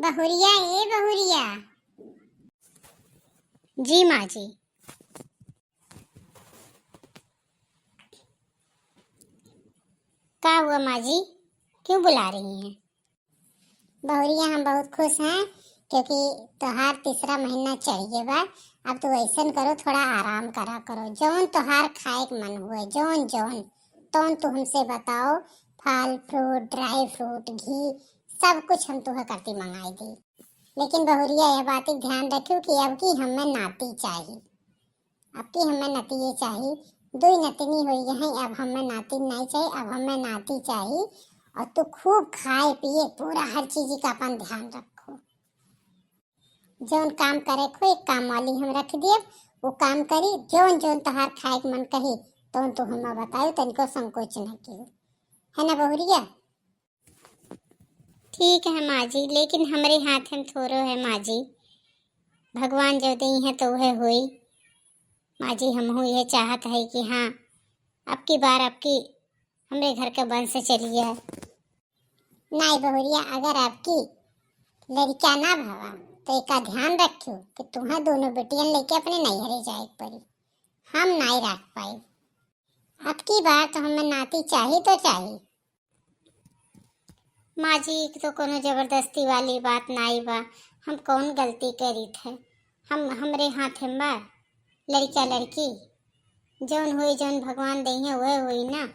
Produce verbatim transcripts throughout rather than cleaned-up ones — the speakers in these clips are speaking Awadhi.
बहुरिया, ए बहुरिया। जी माँ जी। का हुआ माँ जी, क्यों बुला रही हैं? बहुरिया, हम बहुत खुश हैं, क्योंकि तोहार तीसरा महीना चढ़ गए बा। अब तू ऐसन करो, थोड़ा आराम करा करो, जौन तोहार खाए के मन हुए, जौन जौन तौन तू हमसे बताओ, फल फ्रूट, ड्राई फ्रूट, घी, सब कुछ हम तुहे करती मंगाई दी। लेकिन बहुरिया, यह बात के ध्यान रखियो कि अब की हमें नाती चाही, अब की हमें नतिये चाही। दुई नतिनी होई गए हैं, अब हमें नाती नहीं चाही, अब हमें नाती चाही। और तू खूब खाए पिए, पूरा हर चीज का अपन ध्यान रखो। जौन काम करे को एक काम वाली हम रख दिए, वो काम करी। जौन जौन तोहार खाए के मन कही, तौन तू हमें बतायो, तनिको संकोच न कियो, है ना बहुरिया? ठीक है माँ जी, लेकिन हमरे हाथ में थोड़ो है माँ जी, भगवान जो दई है तो वह होई। माँ जी, हमहू यह चाहत है कि हाँ, अब की बार अब की हमरे घर का वंश चली जाए। नाई बहुरिया, अगर अब की लड़का ना भवा, तो एका ध्यान रखियो कि तुहें दोनों बेटियन लेके अपने नैहरे जाए के पड़ी, हम नाई रख पाई। अब की बार तो हमें नाती चाही तो चाही। माँ जी, एक तो कोनो जबरदस्ती वाली बात नाई बा, हम कौन गलती करीत है, हम, हमरे हाथ में बा, लड़का लड़की जौन होई, जौन भगवान दई है, वह होई ना।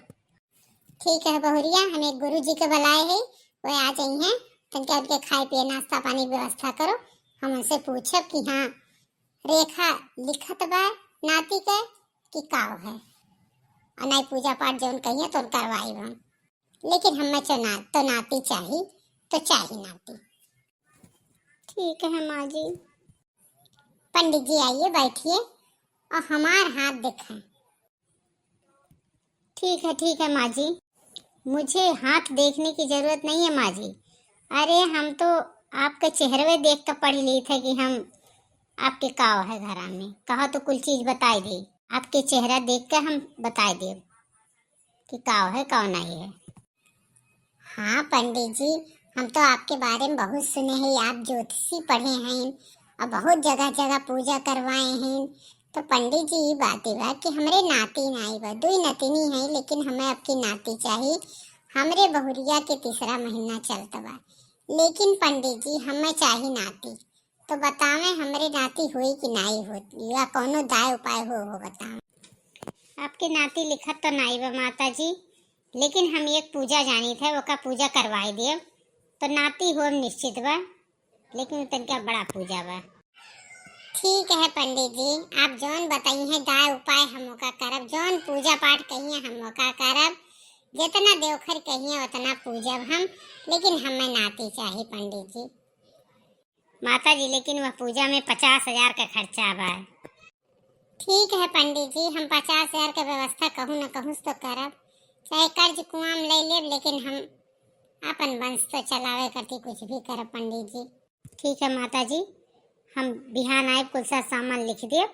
ठीक है बहुरिया, हम एक गुरु जी के बुलाए है, वह आ जाई हैं, तनके उनके खाए पिए नाश्ता पानी के व्यवस्था करो, हम उनसे पूछब कि हाँ, रेखा लिखत बा नाती के कि काव है, और नाई पूजा पाठ जौन कहिए तो करवाई हम, लेकिन हमें चना-, तो नाती चाही, तो चाही नाती। ठीक है माँ जी। पंडित जी आइए, बैठिए और हमार हाथ दिखाएं। ठीक है, ठीक है माँ जी, मुझे हाथ देखने की जरूरत नहीं है माँ जी। अरे, हम तो आपके चेहरवे देख के पढ़ ली थे कि हम आपके काव है घरा में, कहा तो कुल चीज बताई दे, आपके चेहरा देख के हम बताई देब कि काव है, काव नहीं है। हाँ पंडित जी, हम तो आपके बारे में बहुत सुने हैं, आप ज्योतिषी पढ़े हैं और बहुत जगह जगह पूजा करवाए हैं। तो पंडित जी, ई बात बा कि हमरे नाती नाई बा, दुई नतिनी है, लेकिन हमें आपकी नाती चाही। हमरे बहुरिया के तीसरा महीना चलत बा, लेकिन पंडित जी, हमें चाही नाती। तो बतावे, हमरे नाती होई कि नाई होत, या कौनो दाय उपाय हो, हो बतावे। आपके नाती लिखत तो नाई बा माता जी, लेकिन हम एक पूजा जानी थे, ओका पूजा करवाई देव, तो नाती होब निश्चित बा। लेकिन तनका बड़ा पूजा बा। ठीक है पंडित जी, आप जौन बताई हैं दाय उपाय, हम ओका करब, जौन पूजा पाठ कही हैं, हम ओका करब, जितना देवखर कही हैं, उतना पूजब हम, लेकिन हमें नाती चाही पंडित जी। माता जी, लेकिन वह पूजा में पचास हजार का खर्चा बा। ठीक है पंडित जी, हम पचास हजार के व्यवस्था कहूँ न कहूँ से तो करब, चाहे कर्ज कुआं में ले लेब, लेकिन हम अपन वंश तो चलावे करती कुछ भी करब पंडित जी। ठीक है माता जी, हम बिहान आए, कुल सा सामान लिख देब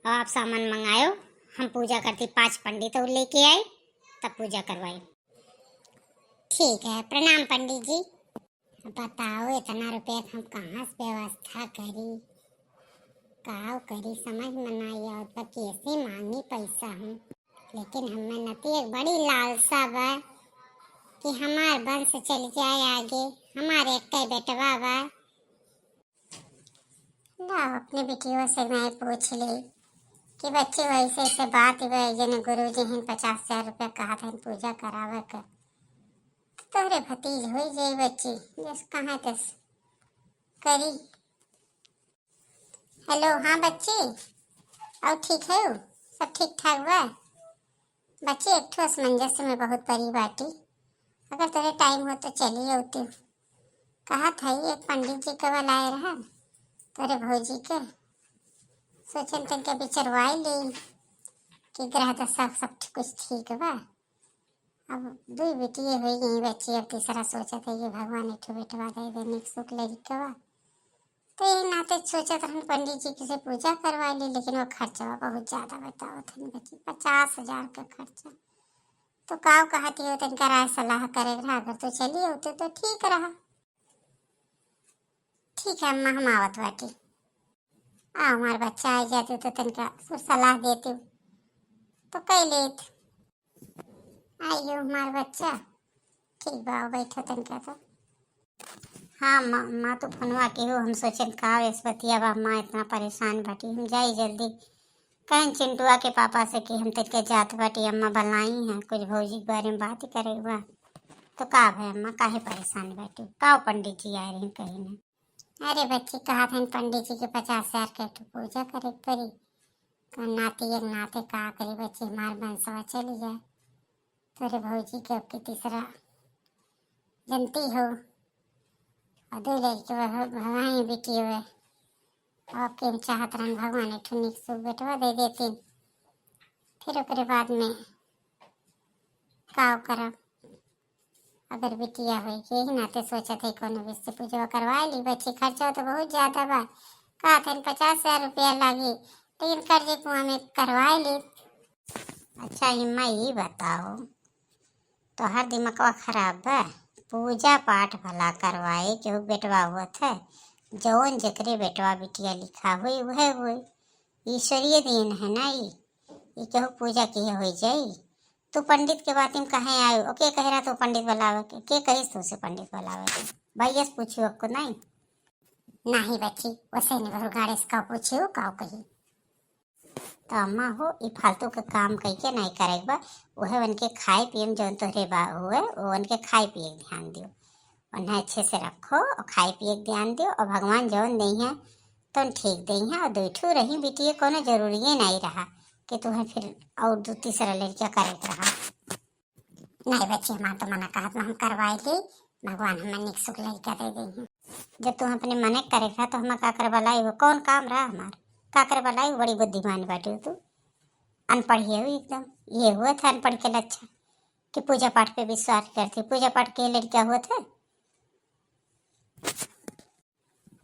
और आप सामान मंगायो, हम पूजा करती, पाँच पंडित और लेके आए, तब पूजा करवाए। ठीक है, प्रणाम पंडित जी। बताओ, इतना रुपया के हम कहाँ से व्यवस्था करी, का करी, समझ में ना आवत बा, कैसे मांगी पैसा हम। लेकिन हमें नती एक बड़ी लालसा बा कि हमार वंश चल जाए आगे, हमार एक बेटवा बा। लाओ, अपने बेटियों से मैं पूछ ली कि बच्ची, वैसे ऐसे बात बा, जन गुरु जी हैं, पचास हजार रुपया कहा था पूजा करावे के, तो तोहरे भतीज हो जाई बच्ची, जस कहाँ तस करी। हेलो, हाँ बच्ची, और ठीक है, सब ठीक ठाक बा? बच्ची, एक ठो असमंजस में बहुत परी बाटी, अगर तोरे टाइम हो तो चली अउती। कहा था एक पंडित जी के बुलाए रहा, तोरे भौजी के, सोचन तनके बिचरवाई ली कि ग्रह दशा सब कुछ ठीक बा। अब दुई बेटिए हो गई बच्ची, अब तीसरा सोचत है कि भगवान एक ठो बेटवा दे दे, निक सुख लड़िकवा। तो यही नाते सोचत रहन पंडित जी के से पूजा करवा ली, लेकिन वो खर्चवा बहुत ज्यादा बतावत हन बच्ची, पचास हजार का खर्चा। तो काव कहती हो, तनिका राय सलाह करे रहा, अगर तो चली अउते तो ठीक रहा। ठीक है अम्मा, हम आवत बाटी। आ, हमार बच्चा आ जाते तो तनिका सुर सलाह देती तो कह लेत। आइयो हमार बच्चा, ठीक बा, बैठो तनिका तो। हाँ माँ, माँ तो फोनवा के हो, हम सोचन का वेस बतिया बा, माँ इतना परेशान बाटी, हम जाई जल्दी। कहन चिंटुआ के पापा से कि हम तनिका जात बाटी, अम्मा बुलाई हैं, कुछ भौजी के बारे में बात करे बा। तो का भाई अम्मा, काहे परेशान बाटी? का पंडित जी आए रही कहीं ना? अरे बच्ची, कहा था पंडित जी के पचास हजार के तो पूजा करे के पड़ी। तो नाती एक नाते का करी बच्ची, हमार बंसवा चली जाए। तोरे भौजी के अब की तीसरा जनती हो, और दो लड़के वह भवाई बेटी हुए। अब के हम चाहत रहन भगवान एक ठो निक सुख बेटवा दे देती, फिर ओकरे बाद में का करब। अगर बिटिया होई के ही नाते सोचत है कोनो बेस से पूजवा करवा ली, बच्ची खर्चा तो बहुत ज्यादा बा, कहत हन पचास हजार रुपया लागी, लेकिन कर्जे कुआं में करवा ली। अच्छा इम्मा, ई बताओ, तोहर दिमकवा खराब बा? पूजा पाठ भला करवाए केहू बेटवा होत है, जौन जेकरे बेटवा बिटिया लिखा हुई वह हुई, ईश्वरीय देन है ना ई, ई केहू पूजा किए हो जाई? तू पंडित के बात में कहे आयो, ओके कह रहा तू पंडित बुलावे के, के कहिस तुमसे पंडित बुलावे के? भैया से पूछू अक्को नहीं। नहीं बच्ची, वैसे नहीं भरू गाड़े से का पूछू, का कही। तो अम्मा हो, ई फालतू के काम कई के नहीं करे के बा। उहे उनके खाए पिए में जौन तोहरे बा हुए, वो उनके खाए पिए के ध्यान दियो, उन्हें अच्छे से रखो और खाए पिए के ध्यान दियो, और भगवान जौन दई हैं तो ठीक दई हैं। और दुई ठू रही बिटिया, कोनो जरूरी नहीं रहा कि तुम्हें फिर और दो तीसरा लड़का करे के रहा। नहीं बच्ची, हमार तो मना कहत में हम करवाई ली, भगवान हमें निक सुख लड़का दे दई हैं। जब तुम अपने मने करे रहा तो हमें का करे बलाई हो? कौन काम रहा हमार? का करे बलाई हो? बड़ी बुद्धिमान बाटी हो तू, अनपढ़ ही हो एकदम। ये हुआ था अनपढ़ के लक्षण कि पूजा पाठ पे विश्वास करती। पूजा पाठ के लड़का हुआ था,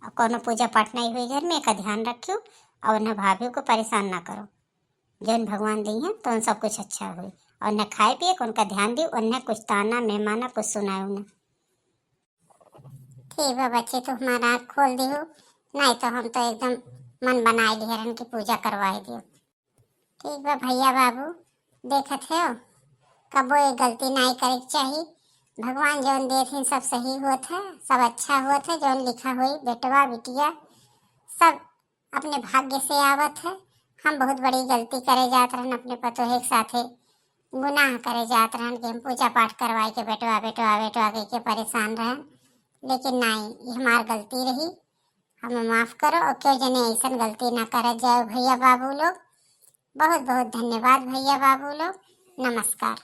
और कोनो पूजा पाठ नहीं हुई घर में, एका ध्यान रखियो और उन्हें भाभी को परेशान ना करो। जौन भगवान दी हैं तो उन सब कुछ अच्छा हुई, और उन्हें खाए पिए के उनका ध्यान दियो, उन्हें कुछ ताना मेहमाना कुछ सुनायो ना। ठीक बा बच्ची, तू हमारा आँख खोल दियो, नहीं तो हम तो एकदम मन बनाए लिहे रहन की पूजा करवाए दियो। ठीक बा भैया बाबू, देखत हो, कबो ये गलती नाई करे के चाही। भगवान जौन देथिन सब सही होत है, सब अच्छा होत है। जौन लिखा होई बेटवा बिटिया सब अपने भाग्य से आवत है। हम बहुत बड़ी गलती करे जात रहन अपने पतोहे के साथे, गुनाह करे जात रहन कि हम पूजा पाठ करवाए के बेटवा बेटवा बेटवा कह के परेशान रहन, लेकिन नाई, ये हमार गलती रही। हमें माफ करो और केहू जने ऐसन गलती ना करत जाए भैया बाबू लोग। बहुत बहुत धन्यवाद भैया बाबू लोग। नमस्कार।